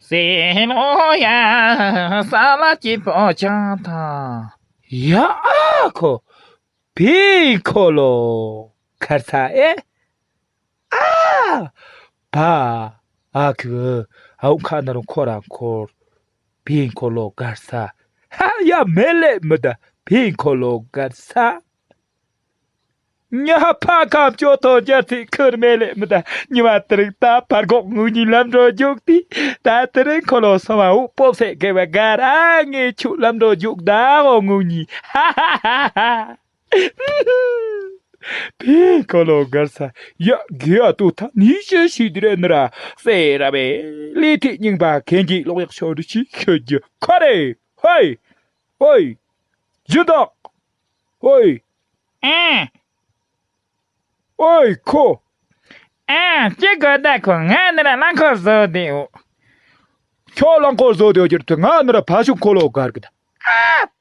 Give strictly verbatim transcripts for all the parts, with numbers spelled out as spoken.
སེ་ལོ་ཡ། ས་ལ་སྐྱིད་པོ་ཆང་ཐང་། ཡ་ཨ་ཁོ། བི་འཁོར་ལོ་གར་ས་ཨེ། ཨ། བ། ཨ་ཁུ། ཨའུ་ཁ་ན་རུ་འཁོར་ར་འཁོར། བི་འཁོར་ལོ་གར་ས། ཧ་ཡ་མེ་ལེ་མི་ད་བི་འཁོར་ལོ་གར་ས། ཉ་ཧ་ཕ་ཁམ་ཅོ་ཐོ་རྒྱ་ཚི་ཁུར་མེ་ལེ་མི་ད་ཉི་མ་དྲུག་ད་ཕར་གོག་ངུ་ཉི་ལམ་འགྲོ་རྒྱུག་ཏི། ད་དེ་རིང་འཁོར་ལོ་སོང་བ་འུ་པོ་སེ་གེ་བ་གར་ཨ་ངེ་ཆུ་ལམ་འགྲོ་རྒྱུག་ད་འོ་ངུ་ཉི་ཧ་ཧ་ཧ་ཧ། བི་འཁོར་ལོ་གར་ས། ཡ་གི་ཡ་ཏུ་ཐ་ནི་ཤི་ཤི་དི་རེ་ནི་ར་སེ་ར་བེ་ལི་ཐི་ཉིང་པ་གན་གི་ལོག་ཡག་ཤོ་རི་ཤི་ཤོ་རྒྱུ་ཁ་རེ། ཧོའི། ཧོའི། ཇི་དག་ཧོའི། ཨེ། ཨོའི་ཁོ། ཨེ་ཅི་གོ་ད་ཁོ་ང་ནི་ར་རླངས་འཁོར་བཟོ་དེ་འོ། ཁྱོད་རླངས་འཁོར་བཟོ་དེ་འོ་ཁྱེར་ཏུ་ང་ནི་ར་ཕ་ཤུག་འཁོར་ལོ་གར་གི་ད། ཨ།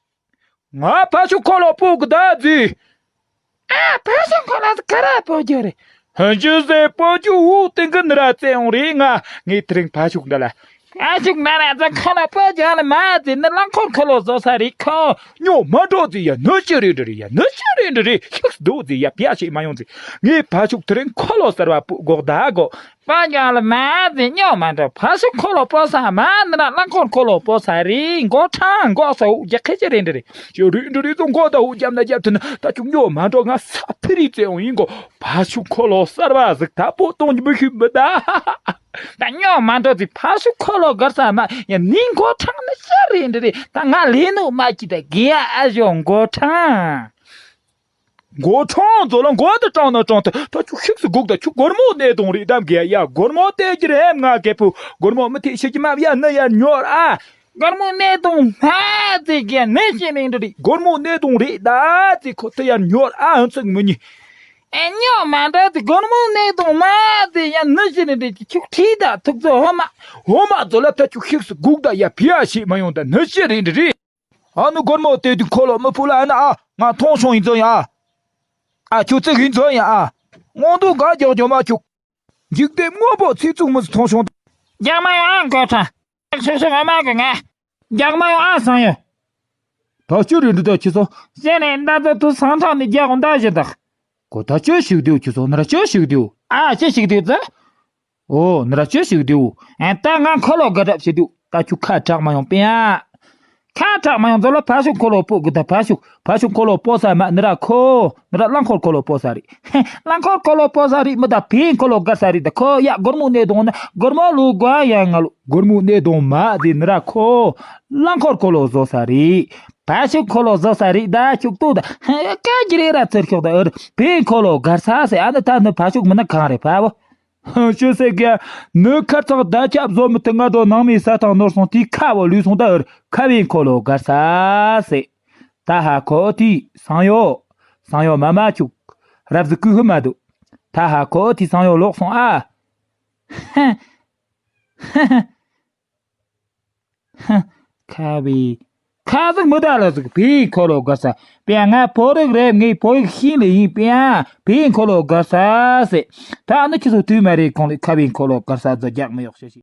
ང་ཕ་ཤུག་འཁོར་ལོ་སྤོ་གི་ད་ཟི། ཨ་ཕ་ཤུག་འཁོར་ལོ་ག་ར་སྤོ་རྒྱུ་རེད། ཧན་ཅུ་ཟེ་སྤོ་རྒྱུ་འུ་ཏིང་གི་ནི་ར་བཙན་འོང་རེད་ང་ངའི་དེ་རིང་ཕ་ཤུག་འདྲ་ལ། ཕ་ཤུག་འདྲ་ལ་ཟེ་འཁོར་ལོ་སྤོ་རྒྱུ་ལ་མ་ཟི་ནི་རླངས་འཁོར་འཁོར་ལོ་བཟོ་ས་རེད་ཁོ། ཉོ་མ་འགྲོ་ཟི་ཡ་ནུ་ཅི་རེད་འདྲ་རེད་ཡ་ནུ་ཅི་རེད་འདྲ་རེད་ཤུགས་སྡུག་ཟི་ཡ་བྱས་མ་ཡོང་ཟི། ངའི་ཕ་ཤུག་དེ་རིང་འཁོར་ལོ་གསར་བ་སྤོ་གོག་ད་གོ། སྤོ་རྒྱུ་ལ་མ་ཟི་ཉོ་མ་འགྲོ་ཕ་ཤུག་འཁོར་ལོ་སྤོ་ས་མ་ནི་ར་རླངས་འཁོར་འཁོར་ལོ་སྤོ་ས་རེད། མགོ་ཁྲང་མགོ་ས་འུ་རྒྱ་ཁེ་ཅི་རེད་འདྲ་རེད། ཅི་རེད་འདྲ་རེད་ཚོ་མགོ་ད་འུ་རྒྱབ་ན་རྒྱབ་ཐུ་ན་ད་ཅུག་ཉོ་མ་འགྲོ་ང་ས་ཕི་རི་ཙེ་འོང་ཡིན་གོ། ཕ་ཤུག་འཁོར་ལོ་གསར་བ་ཟིག་ད་པོ་གཏོང་རྒྱུ་མི་ཤུགས་མི་ད། ད་ཉོ་མ་འགྲོ་ཟི་ཕ་ཤུག་འཁོར་ལོ་གར་ས་མ་ཡ་ནི་མགོ་ཁྲང་ནི་ཤ་རེད་འདྲ་རེད། ད་ང་ལས་ནུ་མ་ཅི་ད་གི་ཡ་ཨ་ཞོ་མགོ་ཁྲང་། མགོ་ཁྲང་ཛོ་ལ་མགོ་ད་ཀྲང་ན་ཀྲང་ད་ད་ཆུ་ཤིག་སི་གུག་ད་ཆུ་སྒོར་མོ་ནས་དོང་རེད་དམ་གི་ཡ་སྒོར་མོ་ཏེ་ཅི་རེད་ང་གེ་ཕུ་སྒོར་མོ་མི་ཐེ་ཤི་ཅི་མ་ཡ་ནི་ཡ་ཉོར་ཨ། སྒོར་མོ་ནས་དོང་མ་ཏེ་གི་ནི་ཤི་མིང་འདྲ་རེད། སྒོར་མོ་ནས་དོང་རེད་ད་ཏེ་ཁོ་ཏེ་ཡ་ཉོར་ཨ་ཧན་ཚིག་མི་ཉི། ཨེ་ཉོ་མ་འདྲ་ཏེ་སྒོར་མོ་ནས་དོང་མ་ཏེ་ཡ་ནི་ཤི་ནི་རེད་ཆུ་ཁྲིད་ད་ཐུག་ཚོ་ཧོ་མ་ཧོ་མ་ཛོ་ལ་ད་ཆུ་ཤིག་སི་གུག་ད་ཡ་ཕི་ཡ་ཤི་མ་ཡོང་ད་ནི་ཤི་རེད་འདྲ་རེད། ཨ་ནུ་སྒོར་མོ་དེ་དུས་ཁོ་ལོ་མི་ཕུ་ལ་ཨ་ན་ཨ་ང་མཐོང་ཤོང་ཡིན་ཚོ་ཡ། ཨ་ཁྱོད་ཚིག་ཡིན་ཚོ་ཡ་ཨ། སྔོན་དུ་ག་རྒྱག་རྒྱོ་མ་བཅུག་འཇིག་རྟེན་དངོས་པོ་ཚིག་བཙུགས་མི་སུ་མཐོང་ཤོང་། རྒྱག་མ་ཡོང་ཨ་མགོ་ཁྲ། ཤོག་ཤོག་ཨ་མ་གི་ང་། རྒྱག་མ་ཡོང་ཨ་སང་ཡོད། ད་ཅི་རེད་འདི་ད་ཁྱི་ཚོ། ཟེར་ནས་མདའ་ཚོ་དུ་སང་ཐག་ནས་རྒྱག་འོང་ད་བཞིན་དག་གོ་ད་ཅི་ཞིག་དེའུ་ཁྱི་ཚོ་ནི་ར་ཅི་ཞིག་དེའུ། ཨ་ཅི་ཞིག་དེའུ་ཙི། ཨོ་ནི་ར་ཅི་ཞིག་དེའུ། ཨ་ད་ང་འཁོར་ལོ་དགའ་གྲབས་བྱེད་དུས་ད་ཁྱོད་ཁ་གྲག་མ་ཡོང་པས་ཨ། ཁ་གྲག་མ་ཡོང་ཚོ་ལ་ཕ་ཤུག་འཁོར་ལོ་སྤོ་གི་ད་ཕ་ཤུག་ཕ་ཤུག་འཁོར་ལོ་སྤོ་ས་མ་ནི་ར་ཁོ་ནི་ར་རླངས་འཁོར་འཁོར་ལོ་སྤོ་ས་རེད། རླངས་འཁོར་འཁོར་ལོ་སྤོ་ས་རེད་མི་ད་བི་འཁོར་ལོ་དགའ་ས་རེད་ད་ཁོ་ཡ་སྒོར་མོ་གནས་དོང་ན་སྒོར་མོ་ལུ་དགོ་ཡ་ང་ལུ། སྒོར་མོ་གནས་དོང་མ་དེ་ནི་ར་ཁོ། རླངས་འཁོར་འཁོར་ལོ་བཟོ་ས་རེད། ཕ་ཤུག་འཁོར་ལོ་བཟོ་ས་རེད་ད་ཁྱུག་ཏུ་ད། ཀ་ཅི་རེད་ར་ཚུར་ཤོག་ད་ཨར་བི་འཁོར་ལོ་དགར་ས་ཟེར་ཨ་ནི་ད་ནི་ཕ་ཤུག་མི་ན་གང་རེད་ཕ་བོ། ཧང་ཤོད་ཟེར་ག་ནི་ཁར་ཚག་ད་ཁྱབ་བཟོ་མི་ཐུབ་ང་འགྲོ་ནང་མི་ས་ཐང་ནོར་སོང་དེ་ཁ་བོ་ལུས་སོང་ད་ཨར་ཁ་བི་འཁོར་ལོ་དགར་ས་ཟེར། ད་ཧ་ཁོ་ཨ་ཐི་སང་ཡོ། སང་ཡོ་མ་མ་ཁྱུག་རབ་ཟི་ཀུ་ཧུ་མ་དུ། ད་ཧ་ཁོ་ཨ་ཐི་སང་ཡོ་ལོག་སོང་ཨ། ཁ་བའི། ཁ་ཟིག་མི་ད་ལ་ཟིག་བི་འཁོར་ལོ་དགར་ས། པས་ང་བོད་རིགས་རེད་ངའི་བོད་ཡིག་ཤེས་ལེ་ཡིན་པས་བི་འཁོར་ལོ་དགར་ས་ཟེར། ད་ནི་ཁྱི་ཚོ་དུས་མ་རེད་ཁོང་ལས་ཁ་བའི་འཁོར་ལོ་དགར་ས་ཟིག་རྒྱག་མི་ཡོག་ཤེས་ཤེས།